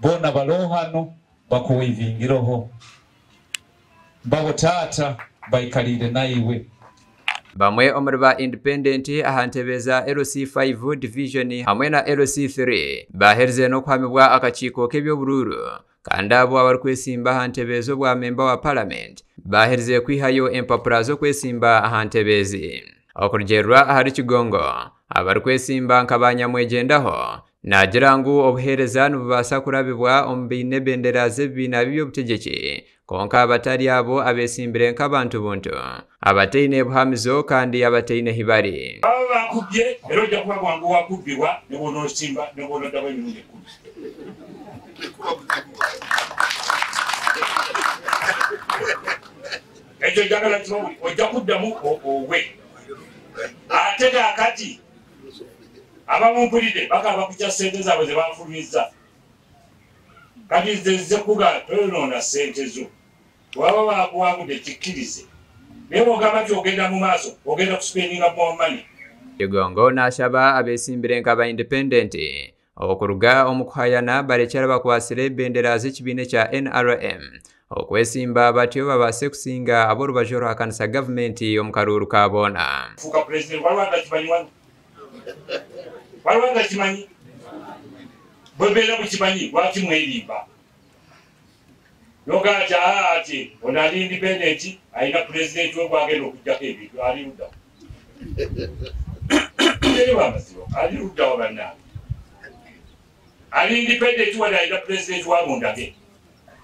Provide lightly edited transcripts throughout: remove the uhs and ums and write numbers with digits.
Boona baroho hanu bakuweivingireho. Babo taata baikariire naiwe. Bamwe omuri ba independent aha ntebe za LC5 division hamwe na LC3 baaherize n'okuhamibwa akakiiko k'eby'oburuuru kandi abo abarikwesimba aha ntebe z'obwa memba wa parliament baaherize kwihayo empapura z'okwesimba aha ntebe ezi. Okurugiirira ahari Kigongo, abarikwesimba nka ba nyamwegyendaho naagira ngu obuheereza nibubaasa kurabibwa omu baine ebendera z'ebibiina by'obutegyeki kwonka batari abo abeesimbire nk'abantu buntu abataine buhamizo kandi abataine hi bari. Baba bakubye era ojja kuba bwangu wakubbibwa ne bw'onoosimba ne bw'onoddamu emirundi 10. Ekyo njagala kibabuulire, ojja kuddamu ogwe. Ate kaakati abamumpulidde bakaaba kukya ssente zaabwe ze banfulumizza. Kati nze nzize kukugamba toyonoona ssente zo. Bw'aba bakuwangudde kikkirize. Naye bw'ogamba nti ogenda mu maaso, ogenda kusipendinga more money. Kigongo naashaba abeesimbire nka ba independent okuruga omu kuhayana barekyere bakwatsire ebendera z'ekibiina ekya NRM okwesimba batyo babaase kusinga ab'orubaju oruhakanisa gavumenti omu karuuru ka boona. Kufuuka pulezidenti waliwo atakimanyi wano? Waliwo atakimanyi? Bwe mbeera mukimanyi lwaki mwerimba? N'ogamba nti aa ati ono ali independent alina pulezidenti we gw'agenda okuggyako ebintu ali ludda wa? Teri amazima ali ludda wa bannange? Ali independent wano alina pulezidenti wa mundage.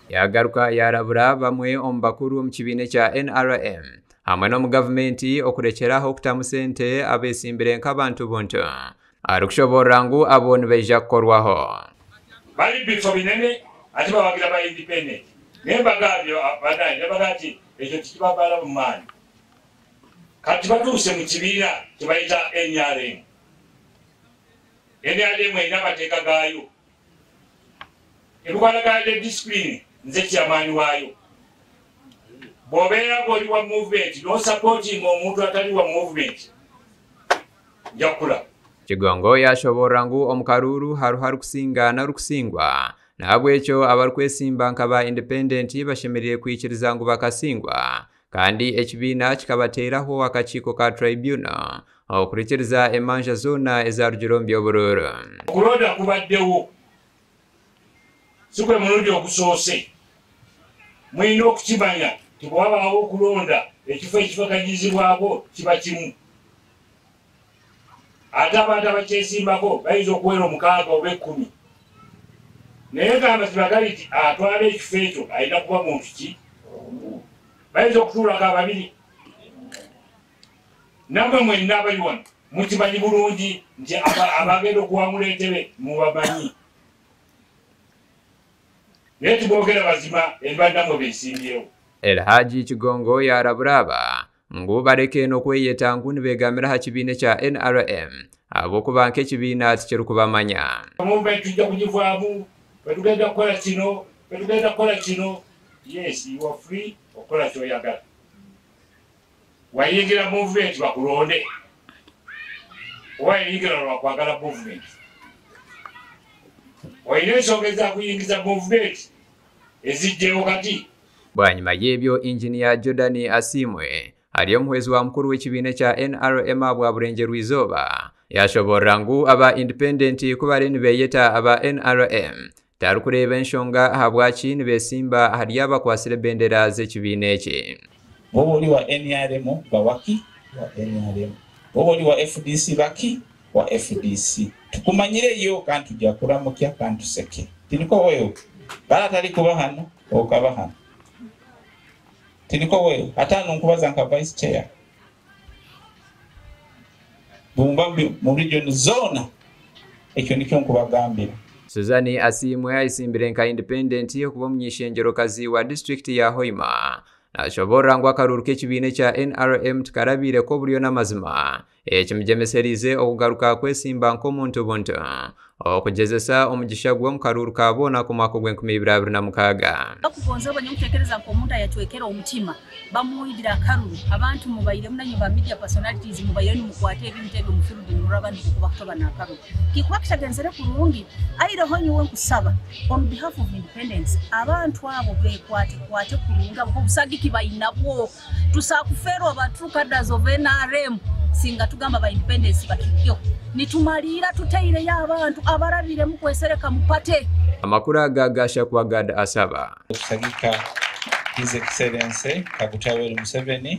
Yagaruka yarabura bamwe omu bakuru omu kibiina ekya NRM hamwe n'omu gavumenti okurekyeraho okutamu sente abeesimbire nk'abantu buntu arikushoboorora ngu abo nibaija kukorwaho. Bali bifo binene ate bawagira ba independent. Naye mbagambye bannange ne bagamba nti ekyo tekibamala mu maanyi. Kati batuuse mu kibiina kye bayita NRM. NRM erina amateeka gaayo. Ebikwatagana ne discipline nze chairman waayo. Bw'obeera ng'oli wa movement n'osupportinga omuntu atali wa movement nja kukulaba. Kigongo yashoboorora ngu omu karuuru hariho arikusinga n'orikusingwa n'ahabw'ekyo abarikwesimba nka ba independent bashemereire kwikiriza ngu bakasingwa kandi ekibiina kikabateeraho akakiiko ka tribunal okuhurikiriza emanja zoona ezarugire omu by'oburuuru. Okulonda kubaddewo si gwe mulundi ogusoose. Mulina okukimanya nti bwe wabaawo okulonda ekifo ekivaganyizibwako kiba kimu. Ate abantu abakyesimbako bayinza okuwera 6 oba 10. Naye nga amazima gali nti atwala ekifo ekyo alina kuba muntu ki? Bayinza okutuulako ababiri. Nammwe mwenna abali wano mukimanyi bulungi nti abagenda okuwangula entebe mubamanyi. Naye tubogera mazima eri bannammwe beesimbyewo. Elhaji Kigongo yarabura aba ngu bareke n'okweyeta ngu nibeegamira aha kibiina ekya NRM ahabw'okuba nk'ekibiina tikirikubamanya. Movement tujja kugivaamu, bwe tugenda kukola kino, bwe tugenda kukola kino. Yes, you are free okukola ky'oyagala. Wayingira movement bakulonde. Oba wayingira lwa kwagala movement. Olina ensonga ezakuyingiza movement ezijjewo kati. Bwanyima y'ebyo Engineer Jordan Asiimwe ari omuhwezi wa mukuru w'ekibiina ekya NRM bwa Burengyerwa-izooba yashoboorora ngu aba independent ku bari nibeeyeta aba NRM tarikureeba enshonga ahabwaki nibeesimba ahari abakwasire ebendera z'ekibiina eki. Bw'oba oli wa NRM bawaki wa NRM, bw'oba oli wa FDC baki wa FDC. Tukumanyireyo kandi tujja kuramukya kandi tuseke. Tiniko wewe bara atari kuba hano okaba hano. Tiniko wewe atano nkubaza nka vice chair. Bumba mu region zona ekyo nikyo nkubagambira. Suzani Asiimwe ayisimbire nka independent okuba omunyishengerokazi wa district ya Hoima. Nashoboorora ngu akaruuru k'ekibiina ekya NRM tikarabireko oburyo n'amazima. Ekimugyemesereize okugaruka kwesimba nk'omuntu buntu okugyezesa omugisha gwe omu karuuru ka boona ak'omwaka ogw'enkumiibiri abiri na mukaaga. Bakugonza abanyamutekereza nk'omuntu ayacwekera omutima bamuwidira akaruru. Abantu mubaire munanyo ba media personalities, mubaire nimukwata ebintu ebyo mu field, nimuraba ndikukuba kutoba n'akaruru kikuba kitagenzere kurungi. Aireho nyowe nkusaba on behalf of independence, abantu abo bekwate kwate kurungi, abo obusagiki bainabwo. Tusakuferwa ba true cadres of NRM. Singa tugamba ba independence bakiryo, nitumaliira tuteireyo abantu abarabiremu kwesereka mupate. Amakuru aga gashakwa Gad Asaba. Okusagika His Excellency Kaguta Yoweri Museveni.